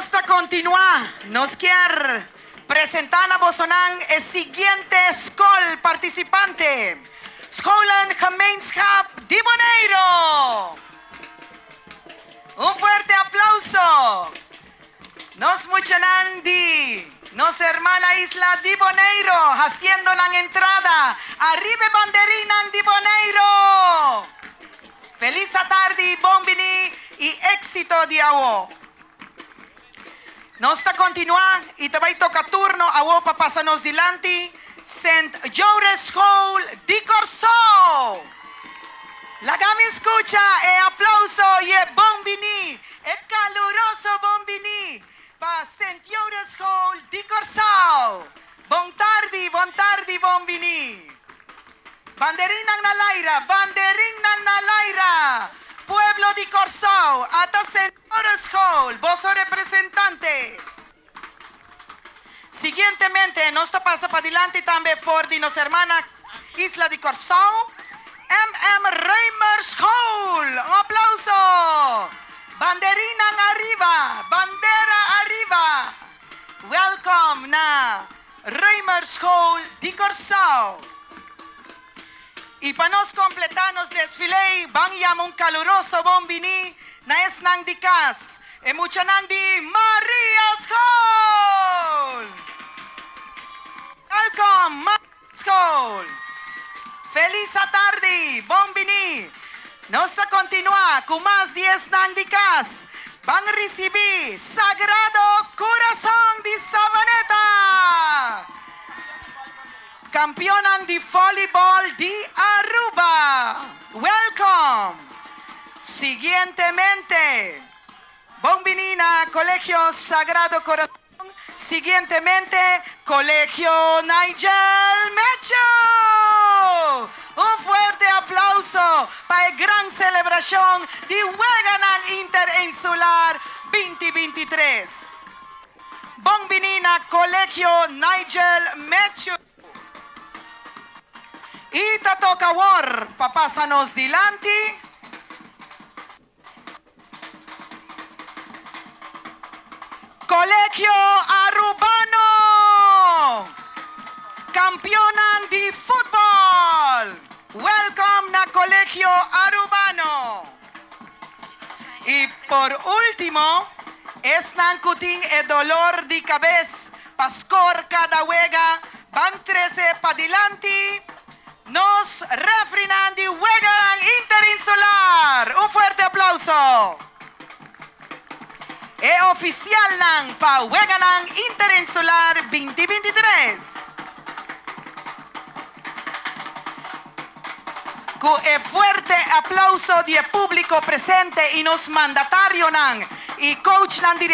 Nos ta kontinuá. Nos kier presentá na bosonan e siguiente skol partisipante, Scholengemeenschap di Boneiru! Un fuerte aplauso! Nos muchanan di nos hermana isla di Boneiru hasiendo nan entrada ariba e banderinnan di Boneiru! Felis atardi, bon bini y exito di awo. Nos ta continua y ta bay toca turno awo pa pasa nos dilanti Sint Joris School di Corsou. Laga mi scucha e aplauso y e bon bini, e caluroso bon bini pa Sint Joris School di Corsou. Bon tardi, bon tardi, bon bini. Banderinnan na laira, banderinnan na laira! Pueblo di Kòrsou, ata Senioreschool, boso representante. Siguientemente nos ta pasa padilanti tambe for di nos hermana isla di Kòrsou, MM Römerschool. Un aplauso! Banderinnan ariba, bandera ariba! Welkom na Römerschool di Kòrsou. I pa nos kompletá nos desfilé, ban yama un kaluroso bon biní na esnan di kas, e muchanan di Maria School! Welkom Maria School! Felis atardi, bon biní! Nos ta kontinuá ku mas di esnan di kas. Ban risibí Sagrado Kurason di Savaneta! Kampionnan di volleyball di Aruba! Welkom! Siguientemente, bon bini na Colegio Sagrado Corazon. Siguientemente, Colegio Nigel Mitchell! Un fuerte aplauso pa e gran celebracion di Weganan Interinsular 2023. Bon bini na Colegio Nigel Mitchell. Y ta toca awor pa pasa nos dilanti. Colegio Arubano! Campeonnan di futbol! Welcome na Colegio Arubano! Y por ultimo, esnan cu tin e dolor di cabes pa score cada wega, ban trece padilanti Nos refrinan di Weganan Interinsular! Un fuerte aplauso! E oficialnan pa Weganan Interinsular 2023. Cu e fuerte aplauso di e publico presente y nos mandatarionan y coachnan di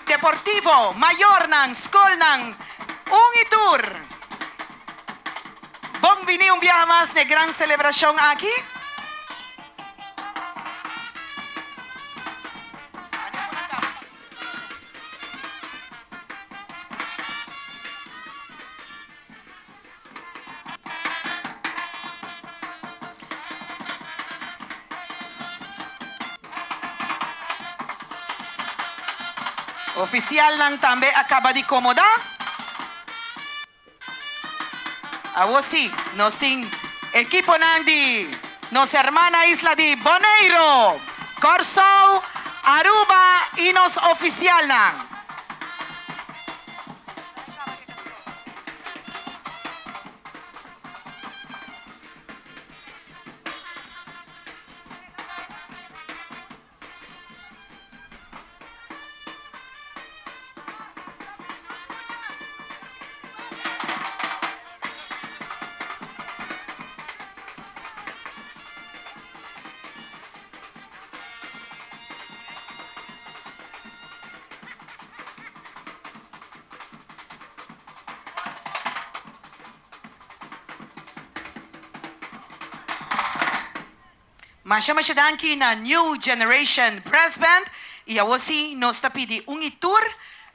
deportivo, mayornan, scolnan, un y tur. Bon bini un biaha mas n'e gran selebrashon aki. Ofisialnan tambe a kaba di komodá. Awor sí, nos tin ekiponan di nos hermana isla di Boneiru, Kòrsou, Aruba i nos ofisialnan. Masha masha danki na New Generation Brass Band y awor si nos ta pidi un y tur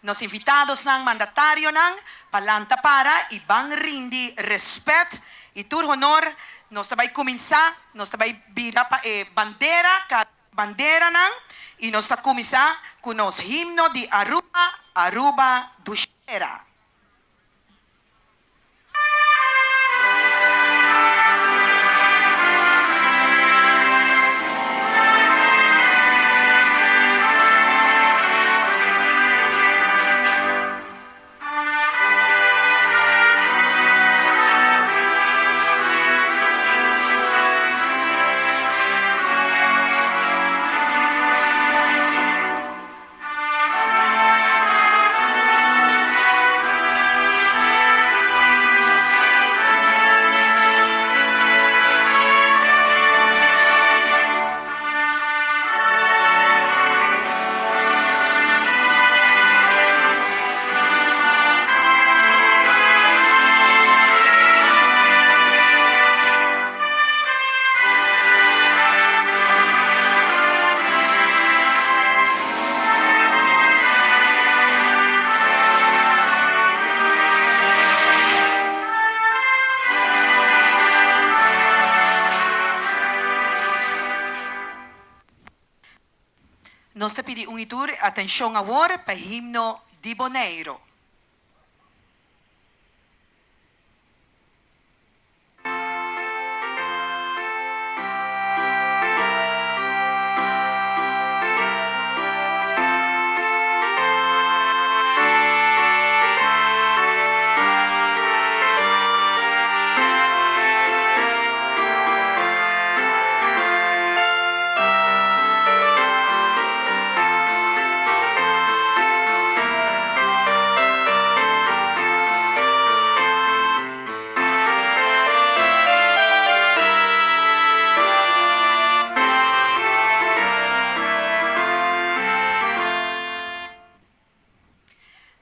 nos invitadosnan, mandatarionan pa lanta para y ban rindi respet y tur honor. Nos ta bay cuminsa, nos ta bay bira pa e bandera. Banderanan y nos ta cuminsa cu nos himno di Aruba, Aruba Dushera. Nos ta pidi un y tur atencion awor pa himno di Boneiro.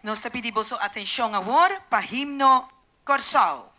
Nos ta pidi boso atencion awor pa himno Corsou.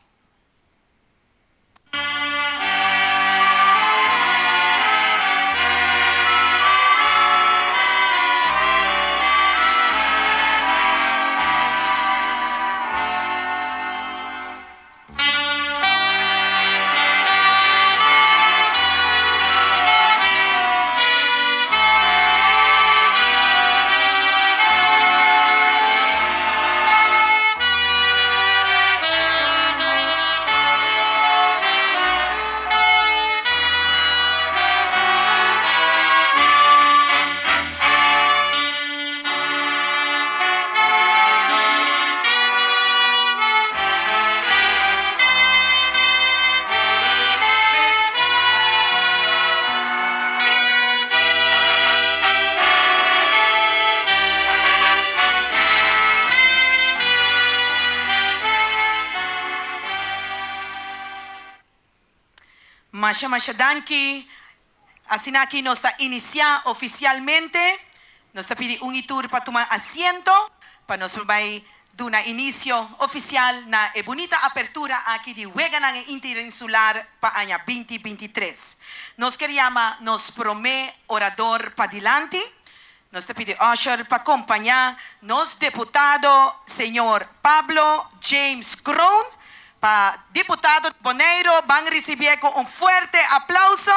Masha masha danki. Asina aki nos ta inicia oficialmente. Nos ta pidi un y tur pa tuma asiento pa nos por bay duna inicio oficial na e bunita apertura aki di Weganan Interinsular pa aña binti 23. Nos kier yama nos prome orador padilanti. Nos ta pidi usher pa compaña nos diputado señor Pablo James Kroon. Pa diputado di Boneiro ban ricibié cu un fuerte aplauso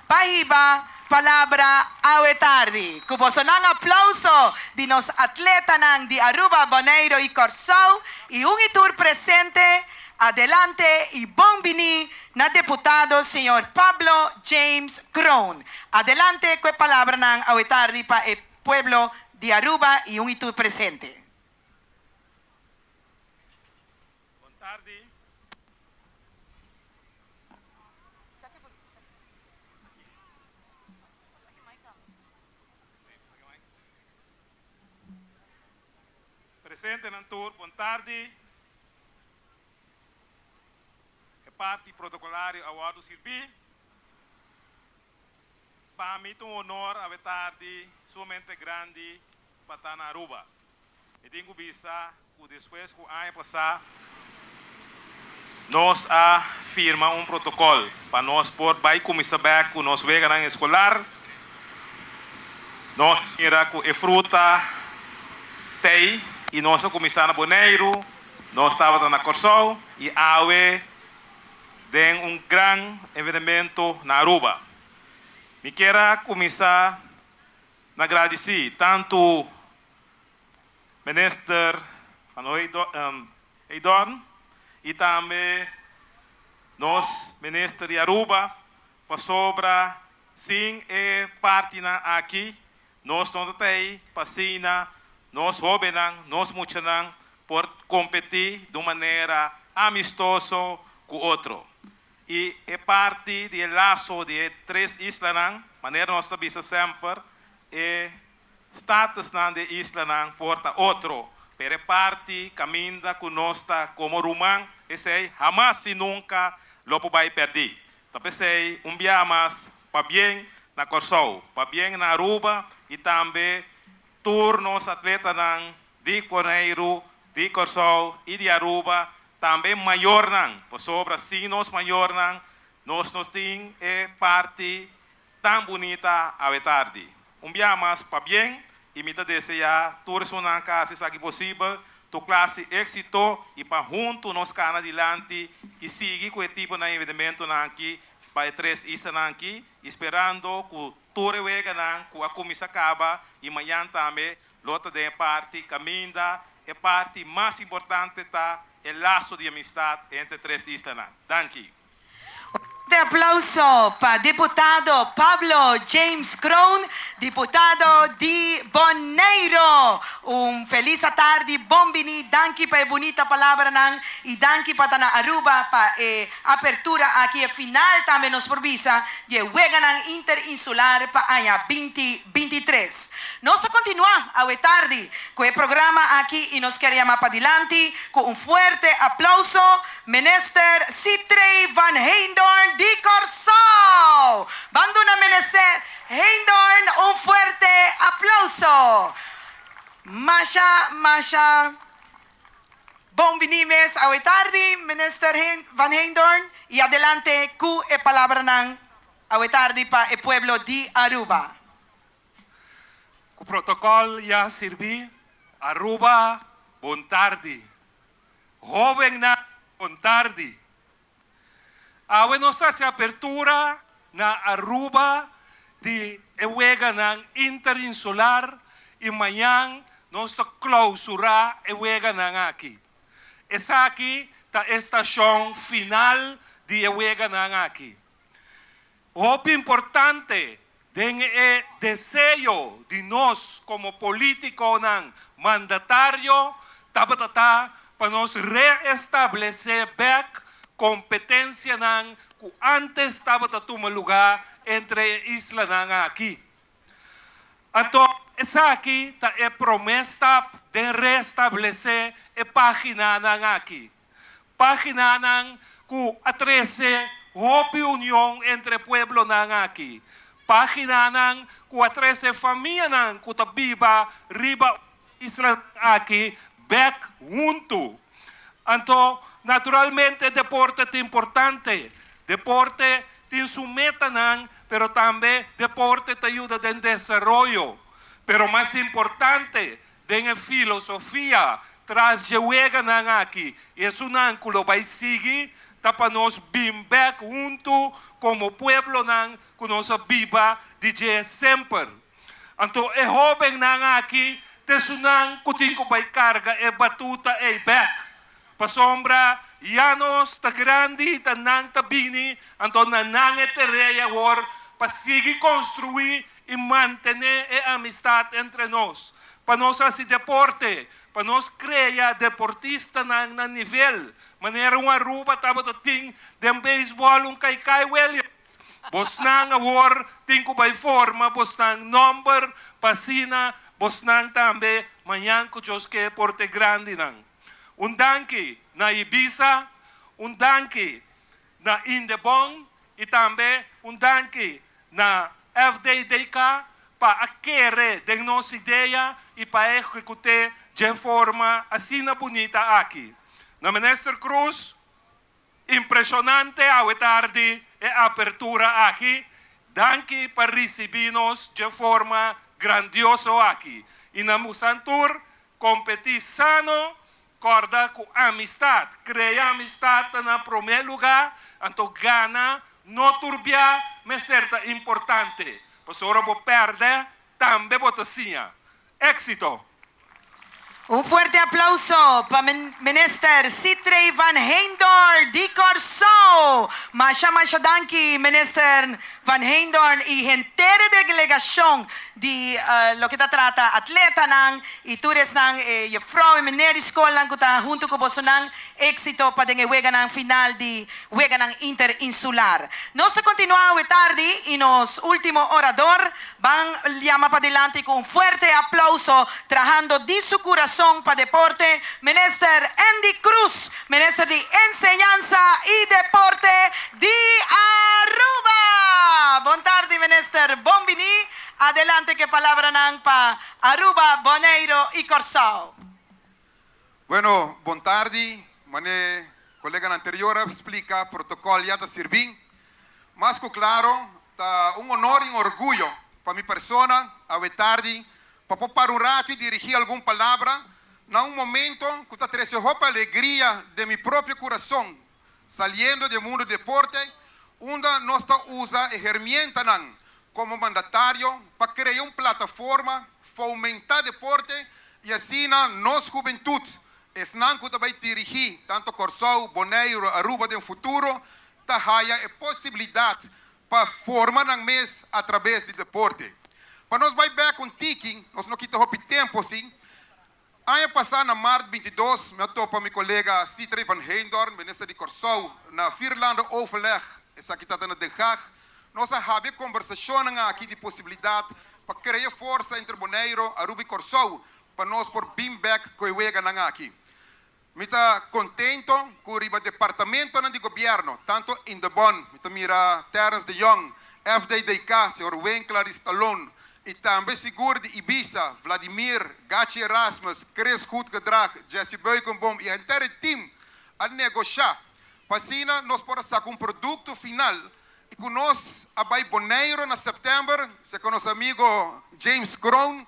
pa hiba palabra awe tardi. Cu bosonan aplauso di nos atletanan di Aruba, Boneiro y Corsou y un y tur presente, adelante y bon bini na diputado señor Pablo James Kroon. Adelante cu e palabranan awe tardi pa e pueblo di Aruba y un y tur presente. Bon tardi. Presentenan tur, bon tardi. E parti protocolario a wordo sirbi. Pa mi ta un honor awe tardi sumamente grandi pa ta na Aruba. Mi tin cu bisa cu despues cu aña pasa nos a firma un protocol pa nos por bay cuminsa bek cu nos weganan escolar, nos mira cu e fruta t'ey y nos a cuminsa na Boneiru, nos tabata na Corsou y awe den un gran evenemento na Aruba. Mi kier a cuminsa na gradici tanto Minister Van Heydoorn y tambe nos Minister di Aruba pasobra sin e partinan aki nos no ta ey pa asina nos hobennan, nos muchanan por competi di un manera amistoso cu otro. Y e parti di e laso di e tres islanan, manera nos ta bisa semper, e statusnan di e islanan por ta otro, pero e parti caminda cu nos ta como ruman, esey hamas y nunca lo por bay perdi. Ta p'esey un bia mas pabien na Corsou, pabien na Aruba y tambe tur nos atletanan di Boneiru, di Corsou y di Aruba, tambe mayornan, pasobra sin nos mayornan nos no tin e parti tan bunita awe tardi. Un bia mas pabien y mi ta desea tur esunnan cu a haci esaki posibel tur clase exito y pa hunto nos cana dilanti y sigui cu e tipo di evenementonan aki pa e tres islanan aki, sperando cu tur e weganan cu a cuminsa caba y mañan tambe lo ta den parti caminda e parti mas importante ta e laso di amistad entre tres islanan. Danki. Di aplauso pa diputado Pablo James Kroon, diputado di Boneiro. Un felis tardi, bon bini, danki pa e bunita palabranan y danki pa na Aruba pa e apertura aki e final tambe nos por bisa di Weganan Interinsular pa aña 2023. Nos ta continua awe tardi cu e programa aki y nos kier yama padilanti cu un fuerte aplauso Minister Sithree van Heydoorn di Corsou. Ban duna Minister Heydoorn un fuerte aplauso. Masha, masha. Bon bini mes awe tardi, Minister van Heydoorn, y adelante cu e palabranan awe tardi pa e pueblo di Aruba. E protocol ya sirbi. Aruba, bon tardi. Hobennan, bon tardi. Awe nos ta haci apertura na Aruba di Weganan Interinsular y mañan nos ta clausura e weganan aki. Esaki ta e estacion final di weganan aki. Hopi importante den e deseo di nos como politiconan mandatario tabata pa nos reestablece back competencianan cu antes tabata tuma luga entre islanan aki. Anto, esaki ta e prome stap di reestablece e paginanan aki. Paginanan cu a trece hopi union entre pueblonan aki. Paginanan cu a trece famianan cu ta biba riba isla aki back hunto. Anto, naturalmente, deporte ta importante. Deporte tin su metanan, pero tambe deporte ta yuda den desaroyo. Pero mas importante, den filosofia, tras di weganan aki, e ku lo bay sigui, ta pa nos bin back hunto como pueblonan cu nos a biba di semper. Anto, e hobennan aki, t'esunnan cu tin cu bay carga e batuta e back. Pasobra, ya nos ta grandi, ta nan ta bini, anto na nan e tarea awor pa sigui construi y mantene e amistad entre nos. Pa nos haci deporte, pa nos crea deportistanan na nivel. Manera un Aruba tabata tin den baseball un Kai Williams. Bosnan awor tin cu bay forma, bosnan nomber, pa asina, bosnan tambe, mañan cu Dios kier por ta grandinan. Un danki na Ibisa, un danki na Indebon y tambe un danki na FDDK pa kere den nos idea y pa ehecuta di forma asina bunita aki. Na Minister Cruz, impresionante awe tardi e apertura aki. Danki pa ricibi nos di forma grandioso aki. Y na Musantur, competi sano, corda cu amistad, crea amistad na prome luga, anto gana, no turbia. mester ta importante. Pasobra ora bo pèrdè, tambe bo ta siña. Éksito! Un fuerte aplauso pa Minister Sithree van Heydoorn di Kòrsou. Masha masha danki, Minister van Heydoorn i henter e delegashon di loke ta trata atletanan i tur esnan, e juffrouw i meneer di skolnan ku ta huntu ku bosonan. Éksito pa den e weganan final di Weganan Interinsular. Nos ta kontinuá awe tardi i nos último orador ban yama padilanti ku un fuerte aplauso trahando di su kurason pa deporte, Minister Endy Croes, Minister di Enseñansa i Deporte di Aruba! Bon tardi Minister, bon bini. Adelante ku e palabranan pa Aruba, Boneiru i Kòrsou. Bueno, bon tardi. Mane coleganan anterior a splica, protocol ya ta sirbi. Mas cu claro, ta un honor y un orguyo pa mi persona awe tardi pa por para un rato y dirigi algun palabra na un momento cu ta trece hopi alegria den mi propio curason, saliendo di e mundo di deporte, unda nos ta usa e hermientanan como mandatario pa crea un plataforma, fomenta deporte y asina nos hubentud, esnan cu ta bay dirigi tanto Corsou, Boneiru, Aruba den futuro, ta haya e posibilidad pa forma nan mes a traves di deporte. Pa nos bay bek un tiki, nos no kita hopi tempo si. Aña pasá na mart 22 mi a topa mi kolega Sithree van Heydoorn, minister di Kòrsou, na Vierlandenoverleg, esaki ta na Den Haag. Nos a habia kombersashonnan aki di posibilidat pa krea forsa entre Boneiru, Aruba i Kòrsou pa nos por bin bèk ku e weganan aki. Mi ta kontento ku riba departamentonan di gobièrnu, tantu Indebon, mi ta mira Terrence de Jong, FDDK, señor Winkler i Stallone, i tambe sigur di Ibisa, Vladimir, Gachi Erasmus, Chris Goedgedrag, Jesse Beukenboom i henter e team a negoshá pa asina nos por a saka un produkto final i ku nos a bai Boneiru na sèptèmber, serka nos amigo James Kroon.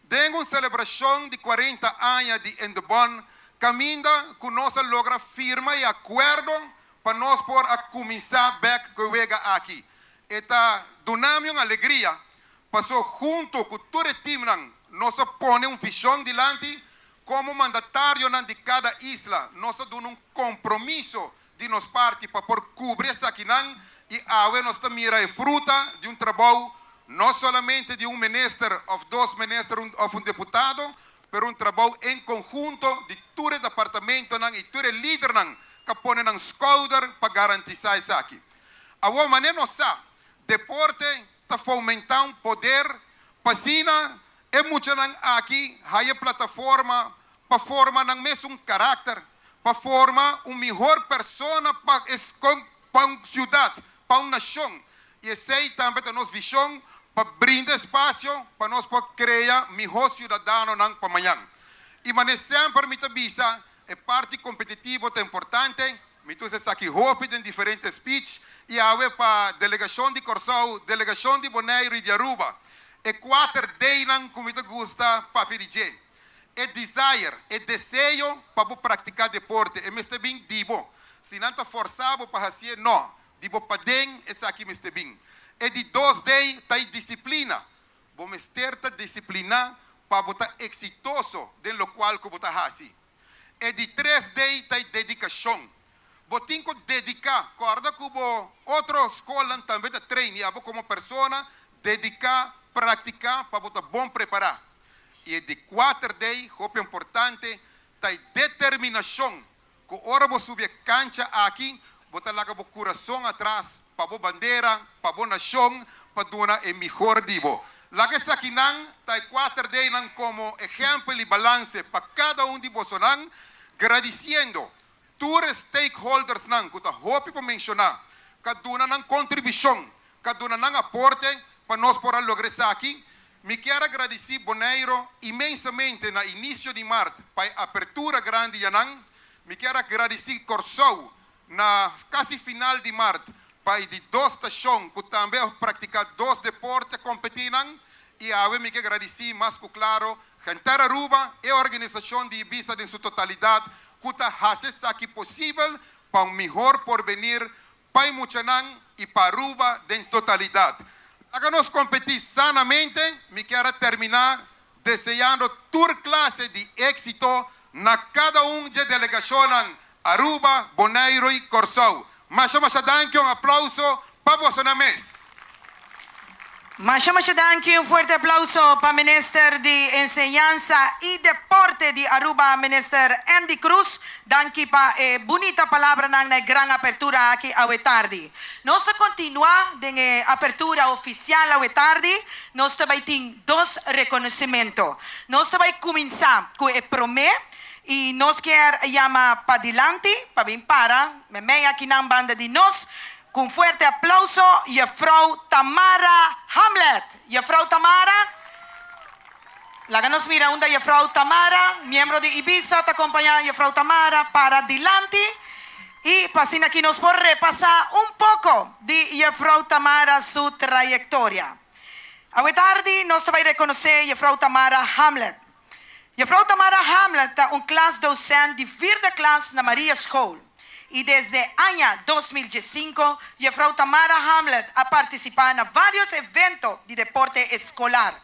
Den un selebrashon di 40 aña di Indebon, kaminda ku nos a logra firma e akuerdo pa nos por a kuminsá bèk ku e wega aki. E ta duna mi un alegria paso hunto ku tur e timnan nos a pone un vishon dilanti komo mandatarionan di kada isla. Nos a duna un kompromiso di nos parti pa por kubri esakinan i awe nos ta mira e fruta di un trabou no solamente di un minister òf dos minister òf un deputado, pero un trabou en konhunto di tur e departamentonan i tur e lidernan ku a pone nan skouder pa garantisá esaki. Awor manera nos sa, deporte ta fomentá un poder pa asina e muchanan aki haya plataforma pa forma nan mesun karakter, pa forma un mihor persona pa pa un siudat, pa un nashon. I esei tambe ta nos vishon pa brinda espasio pa nos por krea mihó siudadanonan pa mañan. I manera semper mi ta bisa, e parti kompetitivo ta importante, mi ta usa esaki hopi den diferente speech i awe pa delegashon di Kòrsou, delegashon di Boneiru i di Aruba. E kuater D'nan ku mi ta gusta papia di dje. E desire, e deseo pa bo praktiká deporte, e mester bin di bo. Si nan ta fòrsá bo pa hasié, no. Di bo paden esaki mester bin. E di dos D ta e disiplina. Bo mester ta disipliná pa bo ta eksitoso den lokual ku bo ta hasi. E di tres D ta e dedikashon. Bo tin ku dediká. Kòrda ku bo otro skolnan tambe ta train i abo komo persona dediká, praktiká pa bo ta bon prepará. I e di kuater D, hopi importante, ta e determinashon ku ora bo subi e kancha aki, bo ta laga bo kurason atras pa bo bandera, pa bo nashon, pa duna e mihor di bo. Laga esakinan ta e kuater D'nan komo ehèmpel i balanse pa kada un di bosonan, gradisiendo tur e stakeholdersnan ku ta hopi pa menshoná, ku a duna nan kontribushon, ku a duna nan aporte pa nos por a logra esaki. Mi kier a gradisí Boneiru inmensamente na inisio di mart pa e apertura grandi yanan. Mi kier a gradisí Kòrsou na kasi final di mart pa e di dos stashon ku tambe a praktiká dos deporte kompetí nan. I awe mi ke gradisí mas ku klaro Henter Aruba, e organisashon di Ibisa den su totalidat ku ta hasi esaki posibel pa un mihor porbenir. pa e muchanan y pa Aruba den totalidad. Laga nos competi sanamente, mi kier a termina deseando tur clase di exito na cada un dje delegacionnan Aruba, Bonaire y Corsou. Masha masha danki, un aplauso pa bosonan mes. Masha masha danki, un fuerte aplauso pa Minister di Enseñansa y Deporte di Aruba, Minister Endy Croes. Danki pa e bunita palabranan na e gran apertura aki awe tardi. Nos ta continua den e apertura oficial awe tardi. Nos ta bay tin dos reconocimento. Nos ta bay cuminsa cu e prome y nos kier yama padilanti pa bin para memey akinan banda di nos. Ku un fuerte aplauso Juffrouw Tamara Hamlet. Juffrouw Tamara, laga nos mira unda Juffrouw Tamara, miembro di Ibisa, ta kompañá Juffrouw Tamara para dilanti i pa asina aki nos por repasá un poko di Juffrouw Tamara su trayektoria. Awe tardi nos ta bai rekonosé Juffrouw Tamara Hamlet. Juffrouw Tamara Hamlet ta un klasdosent di vierde klas na Maria School y desde aña 2015 Juffrouw Tamara Hamlet a participa na varios evento di deporte escolar.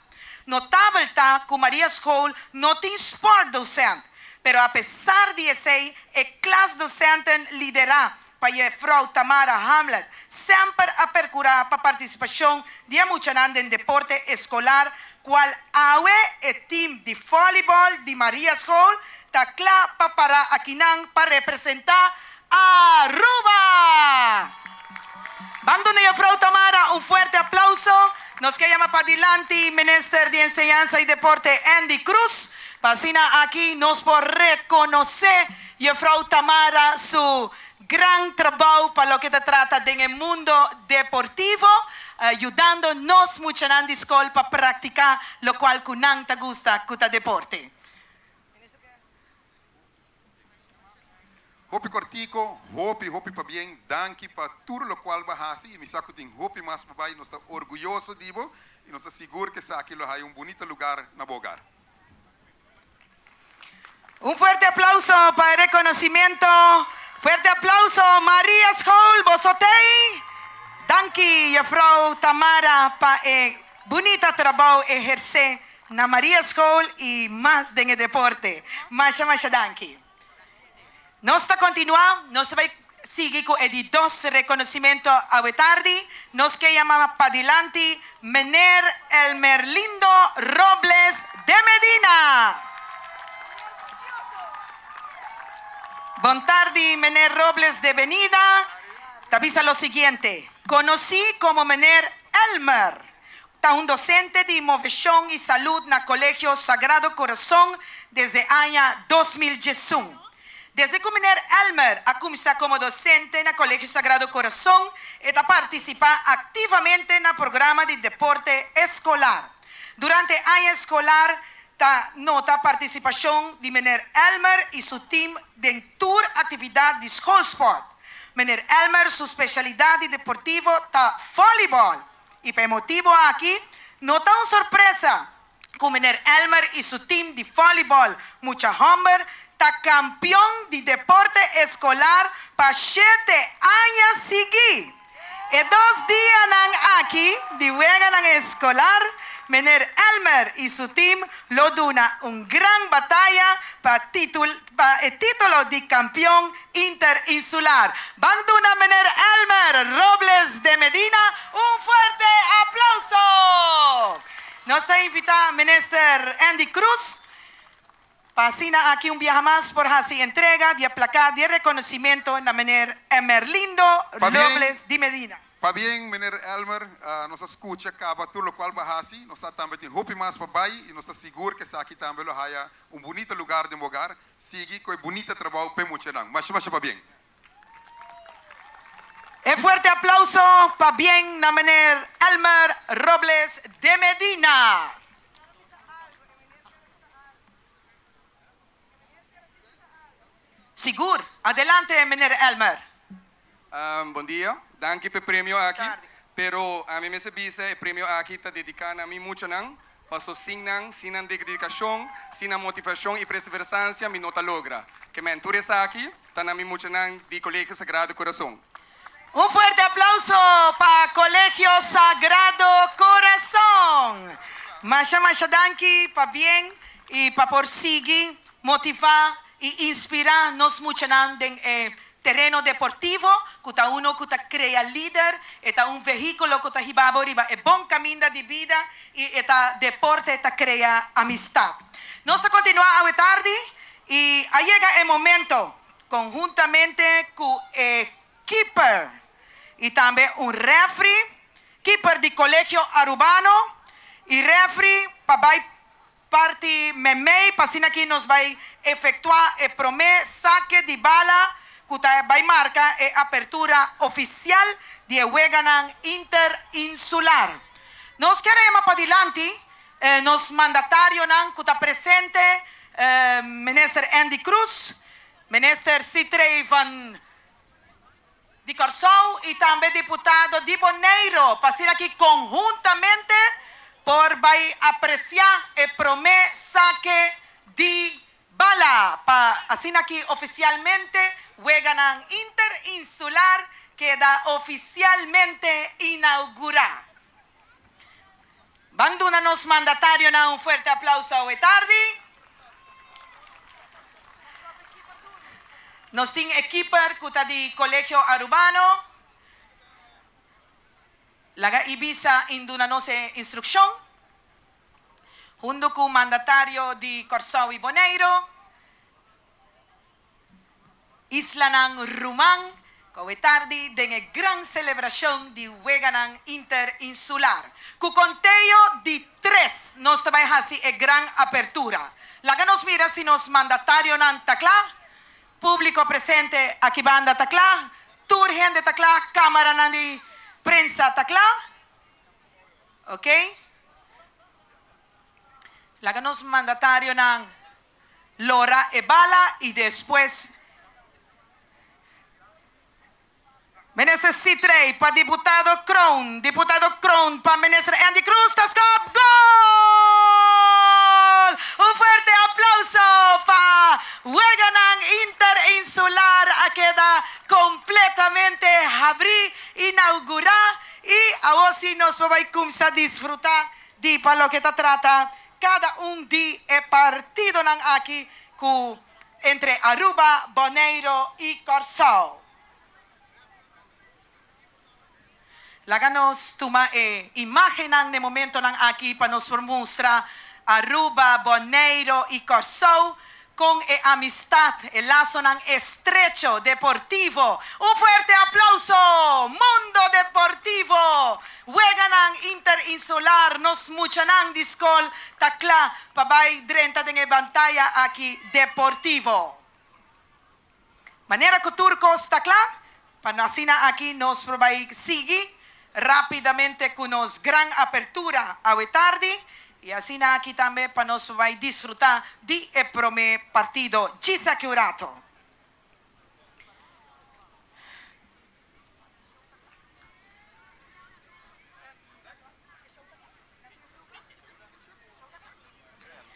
Notabel ta cu Maria School no tin sportdocent, pero a pesar di esey e klasdocenten lidera pa Juffrouw Tamara Hamlet semper a percura pa participacion di e muchanan den deporte escolar cual awe e team di volleyball di Maria School ta cla pa para akinan pa representa Aruba! Ban duna Juffrouw Tamara un fuerte aplauso. Nos ke yama padilanti Minister di Enseñansa y Deporte Endy Croes pa asina aki nos por reconoce Juffrouw Tamara su gran trabou pa loke ta trata den e mundo deportivo, yudando nos muchanan di skol pa praktiká lokual ku nan ta gusta ku ta deporte. Hopi kortiko, hopi hopi pabien, danki pa tur lokual bo a hasi i mi sa ku tin hopi mas pa bai, nos ta orguyoso di bo i nos ta sigur ku esaki lo haya un bunita lugar na bo hogar. Un fuerte aplauso pa e reconocimiento. Fuerte aplauso Maria School, boso t'ey? Danki juffrouw Tamara pa e bunita trabou eherce na Maria School y mas den e deporte. Masha masha danki. Nos ta continua, nos ta bay sigui cu e di dos reconocimiento awe tardi. Nos ke yama padilanti Meneer Elmerlindo Robles de Medina. Bon tardi Meneer Robles de Benida ta bisa lo siguiente, Conoci como Meneer Elmer, ta un docente di movecion y salud na Colegio Sagrado Corazon desde aña 2011. Desde cu Meneer Elmer a cuminsa como docente na Colegio Sagrado Corazon, e ta participa activamente na programa di deporte escolar. Durante aña escolar ta nota participacion di Meneer Elmer y su team den tur actividad di schoolsport. Meneer Elmer su specialidad di deportivo ta volleyball y pa e motibo aki no ta un sorpresa ku Meneer Elmer i su team di volleyball mucha homber ta kampion di deporte eskolar pa shete aña sigui. E dos dianan aki di weganan eskolar, Meneer Elmer i su team lo duna un gran bataya pa pa e titulo di kampion interinsular. Ban duna Meneer Elmer Robles de Medina un fuerte aplauso! Nos ta invita Minister Endy Croes pa asina aki un biaha mas por haci entrega di e placa di e reconocimento na Meneer Emerlindo Robles di Medina. Pabien Meneer Elmer, nos a scucha caba tur locual bo a haci, nos sa tambe tin hopi mas pa bay y nos ta sigur cu esaki tambe lo haya un bunita lugar den bo hogar, sigui cu e bunita trabao p'e muchanan. Masha masha pabien. E fuerte aplauso pabien na Meneer Elmer Robles de Medina. Sigur, adelante Meneer Elmer. Bon dia, danki p'e premio aki, pero ami mester bisa e premio aki ta dedica na mi muchanan, paso sin nan, sin nan dedikashon, sin nan motivashon i perseveransia mi no ta logra. Ke men tur esaki ta na mi muchanan di Colegio Sagrado Corazon. Un fuerte aplauso pa Colegio Sagrado Corazon. Masha masha danki pabien y pa por sigui motiva y inspira nos muchanan den e tereno deportivo, cu ta uno cu ta crea lider, e ta un vehiculo cu ta hiba bo riba e bon caminda di bida y e ta deporte ta crea amistad. Nos ta continua awe tardi y a yega e momento conhuntamente cu e keeper y tambe un refri, keeper di Colegio Arubano y refri pa bay parti memey pa asina aki nos bay efectua e prome sake di bala cu ta bay marca e apertura oficial di e weganan interinsular. Nos kier a yama padilanti nos mandatarionan cu ta presente, Minister Endy Croes, Minister Sithree van di Kòrsou i tambe diputado di Boneiru pa asina aki konhuntamente por bai apresiá e promé sake di bala pa asina aki ofisialmente weganan interinsular keda ofisialmente inaugurá. Ban duna nos mandatarionan un fuerte aplauso awe tardi. Nos tin e keeper cu ta di Colegio Arubano. Laga Ibiza in duna nos e instruccion. Hunto cu mandatario di Corsou y Boneiro. Islanan Ruman koe tardi den e gran selebrashon di Weganan Interinsular. Ku konteo di tres nos ta bai hasi e gran apertura. Laga nos mira si nos mandatarionan ta kla. Públiko presente aki banda ta kla. Tur hende ta kla. Kamaranan di prensa ta kla. Oke. Laga nos mandatarionan Lora e bala y despues Minister Sithree pa Diputado Kroon, Diputado Kroon pa Minister Endy Croes ta skop gol! Un fuerte aplauso pa Weganan Interinsular a keda completamente habri, inaugura y awo si nos por bay cumsa disfruta di pa loke ta trata Kada un di e partidonan aki ku entre Aruba, Boneiro i Kòrsou. Laga nos tuma e imágennan n'e momentonan aki pa nos por mustra Aruba, Boneiro i Kòrsou Con e amistad, e lazonan estrecho deportivo. Un fuerte aplauso! Mundo Deportivo! Weganan Interinsular, nos muchanan di scol ta cla pa bay drenta den e bantaya aki deportivo. Manera cu tur cos ta cla, pa no asina aki nos por bay sigui rapidamente cu nos gran apertura awe tardi y asina aki tambe pa nos por bay disfruta di e prome partido djis aki un rato.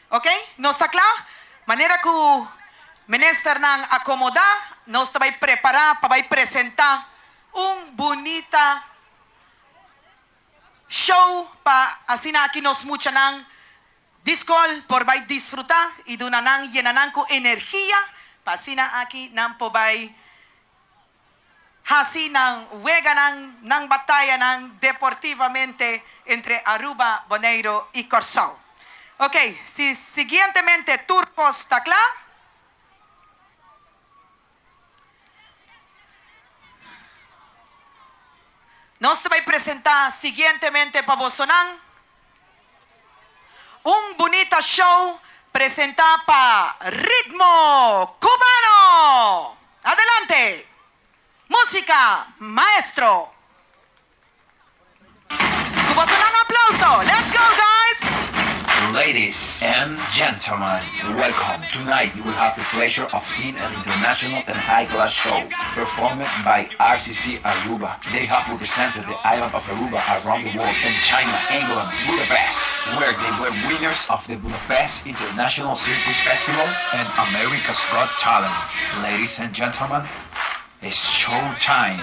Ok, nos ta kla? Manera ku ministernan akomodá, nos ta bai prepará pa bai presentá un bunita show pa asina aki nos muchanan di skol por bai disfrutá i duna nan, yena nan ku energia pa asina aki nan por bai Hasi nan weganan, nan batayanan deportivamente entre Aruba, Boneiro y Corsou. Ok, si siguientemente tur cos ta cla. Nos ta bay presenta siguientemente pa bosonan un bunita show presenta pa Ritmo Cubano! Adelante! Musica, maestro! Cu bosonan aplauso! Let's go guys! Ladies and gentlemen, welcome. Tonight you will have the pleasure of seeing an international and high-class show performed by RCC Aruba. They have represented the island of Aruba around the world in China, England, Budapest, where they were winners of the Budapest International Circus Festival and America's Got Talent. Ladies and gentlemen, It's show time.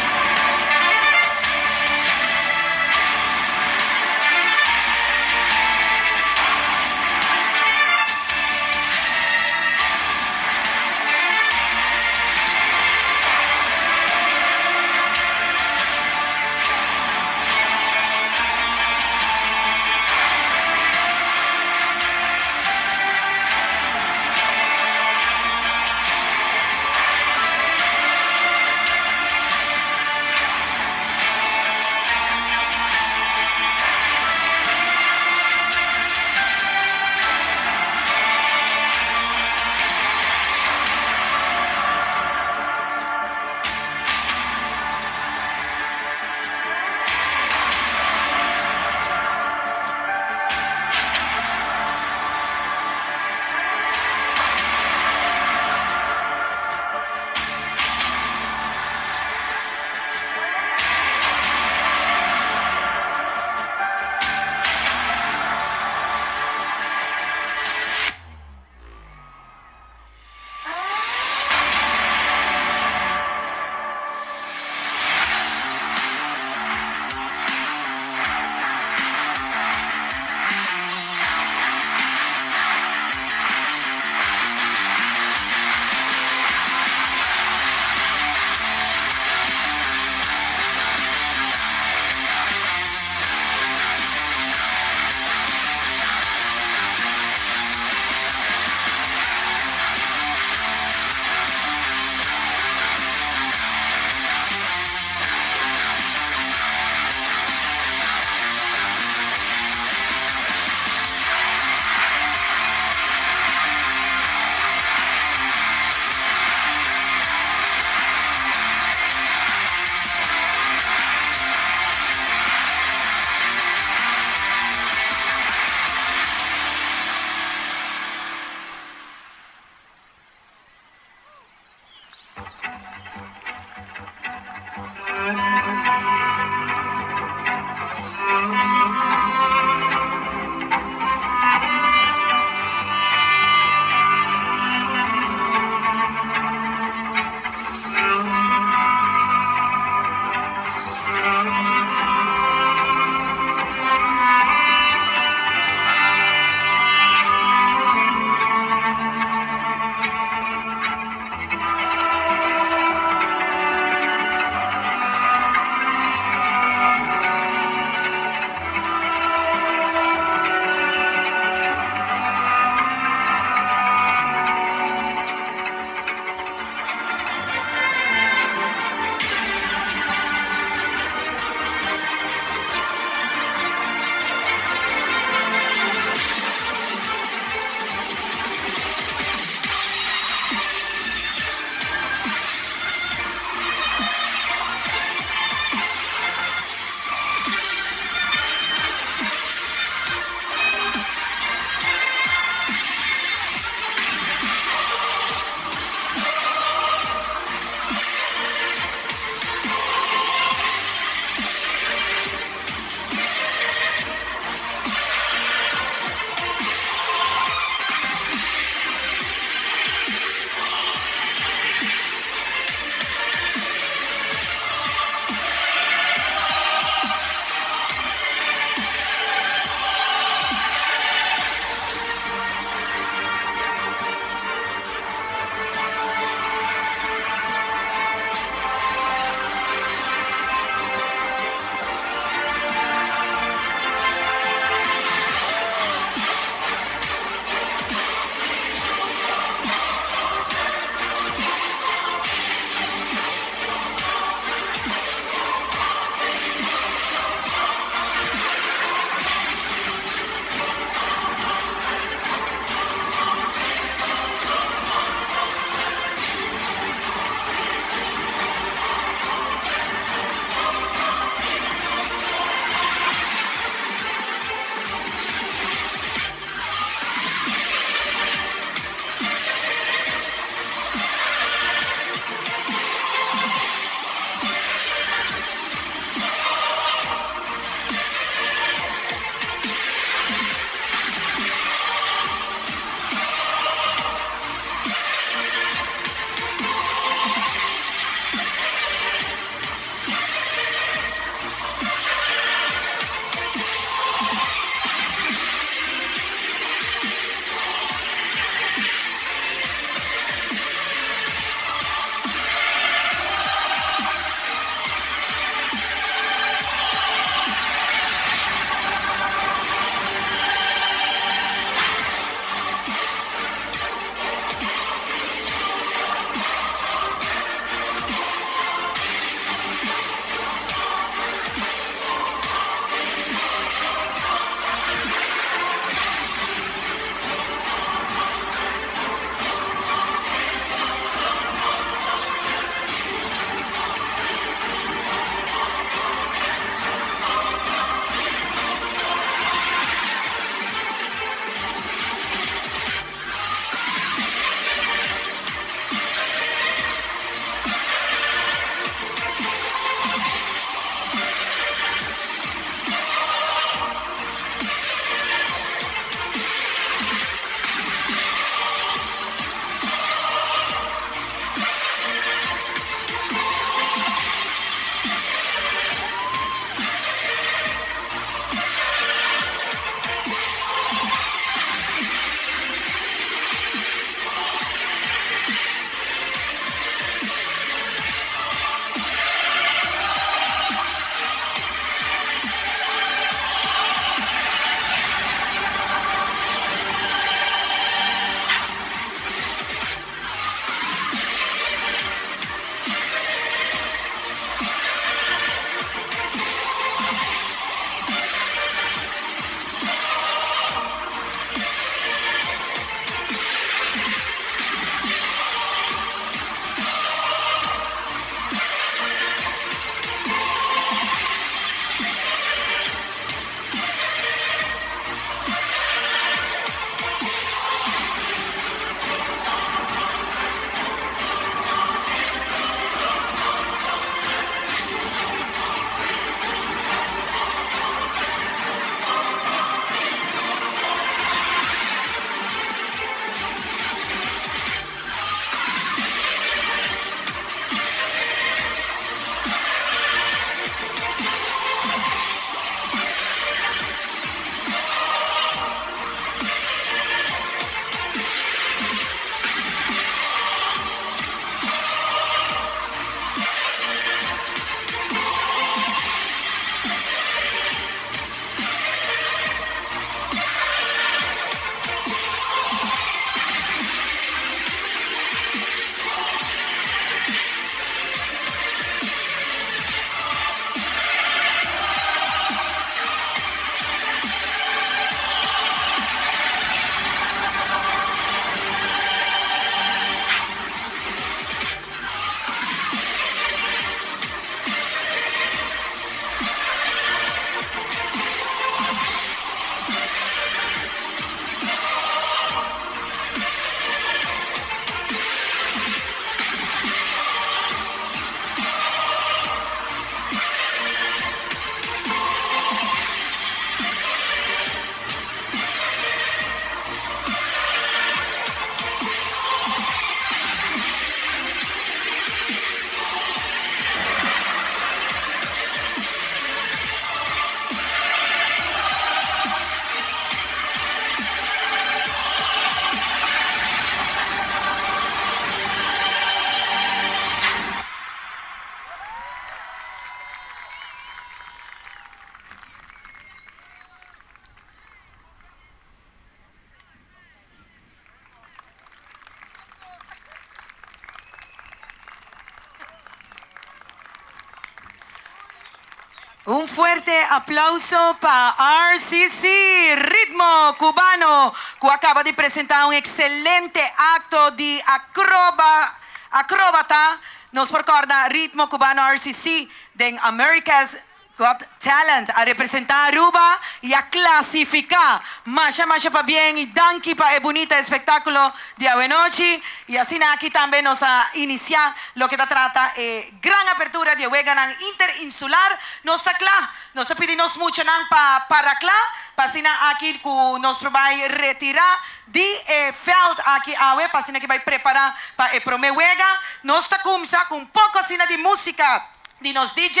Un fuerte aplauso pa RCC Ritmo Cubano cu a caba di presenta un excelente acto di acroba acrobata. Nos por corda Ritmo Cubano RCC den America's Got Talent a representa Aruba y a clasifica. Masha masha pabien y danki pa e bunita espectaculo di awenochi. Y asina aki tambe nos a inicia loke ta trata e gran apertura di e weganan interinsular. Nos ta cla, nos ta pidi nos muchanan pa para cla, pa asina aki cu nos por bay retira di e veld aki awe, pa asina ki bay prepara pa e prome wega. Nos ta cuminsa cu un poco asina di musica di nos DJ.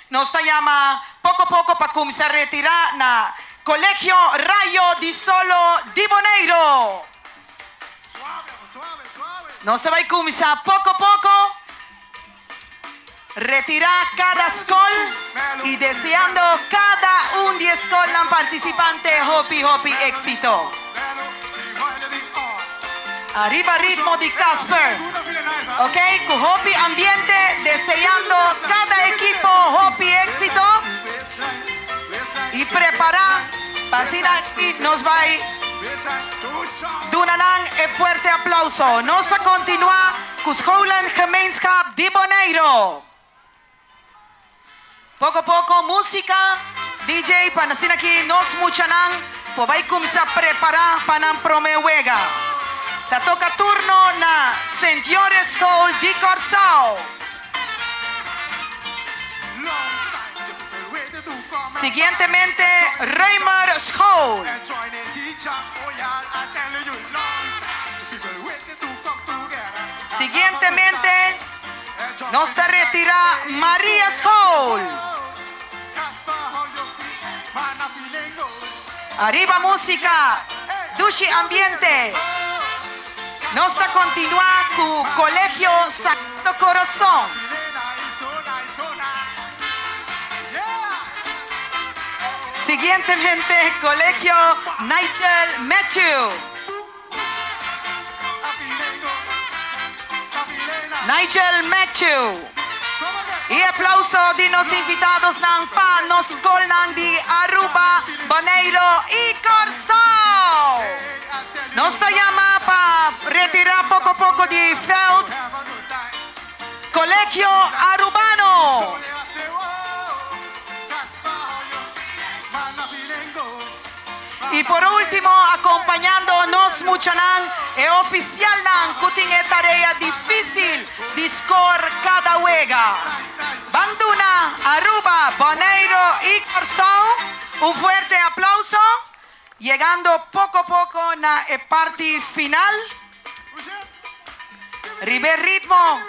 Nos ta yama poco poco pa cuminsa retira na Colegio Rayo di Solo di Boneiro. Nos ta bay cuminsa poco poco retira cada scol y deseando cada un di e scolnan participante hopi hopi exito. Ariba ritmo di Casper. Ok, cu hopi ambiente deseando cada ekipo hopi exito y prepara pa asina nos bay duna nan e fuerte aplauso. Nos ta continua cu Scholengemeenschap di Boneiro. Poco poco musica, DJ pa asina aki nos muchanan por bay cuminsa prepara pa nan prome wega. Ta toca turno na Sint Joris School di Corsou. Siguientemente Römer School. Siguientemente nos ta retira Maria School. Ariba musica, dushi ambiente. Nos ta continua cu Colegio Sagrado Corazon. Siguientemente Colegio Nigel Matthew. Nigel Matthew. Y aplauso di nos invitadosnan pa nos scolnan di Aruba, Boneiro y Corsou. Nos ta yama pa retira poco poco di veld Colegio Arubano. Y por ultimo acompañando nos muchanan e oficialnan cu tin e tarea dificil di score cada wega. Ban duna Aruba, Boneiro y Corsou un fuerte aplauso yegando poco poco na e parti final. Riba e ritmo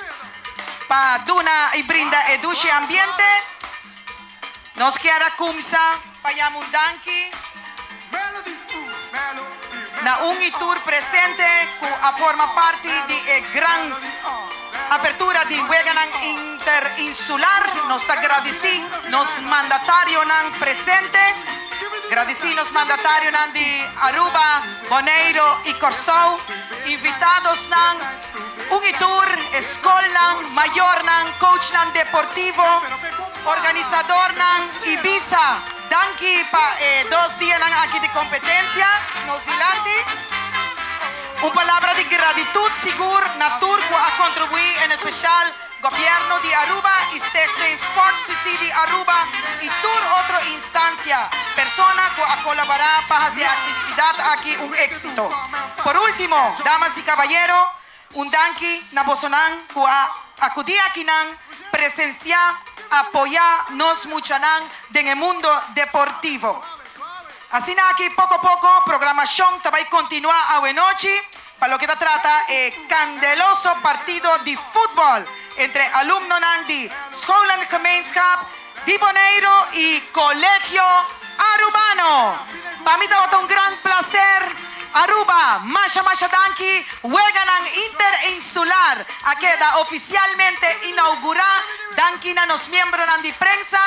pa duna y brinda e dushi ambiente. Nos kier a kumsa pa yama un danki na un y tur presente cu a forma parti di e gran apertura di Weganan Interinsular. Nos ta gradici nos mandatarionan presente, gradici nos mandatarionan di Aruba, Boneiro y Corsou, invitadosnan, un y tur, e scolnan, mayornan, coachnan deportivo, Organisadornan Ibiza, danki pa e dos dianan aki di competencia nos dilanti. Un palabra di gratitud sigur na tur cu a contribui en especial Gobierno di Aruba y Stichting Sport CC di Aruba y tur otro instancia, persona cu a colabora pa haci e actividad aki un exito. Por ultimo, damas y caballero, Un danki na bosonan ku a akudí akinan presensiá, apoyá nos muchanan den e mundo deportivo. Asina aki poko poko programashon ta bai kontinuá awenochi pa loke ta trata e kandeloso partido di futbòl entre alumnonan di Scholengemeenschap di Boneiru i Colegio Arubano. Pa mi tabata un gran placer. Aruba, masha masha danki. Weganan Interinsular a keda oficialmente inaugura. Danki na nos miembronan di prensa.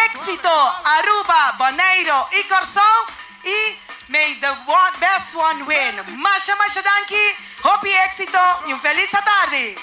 Exito Aruba, Boneiro y Corsou y may the best one win. Masha masha danki, hopi exito y un feliz atardi.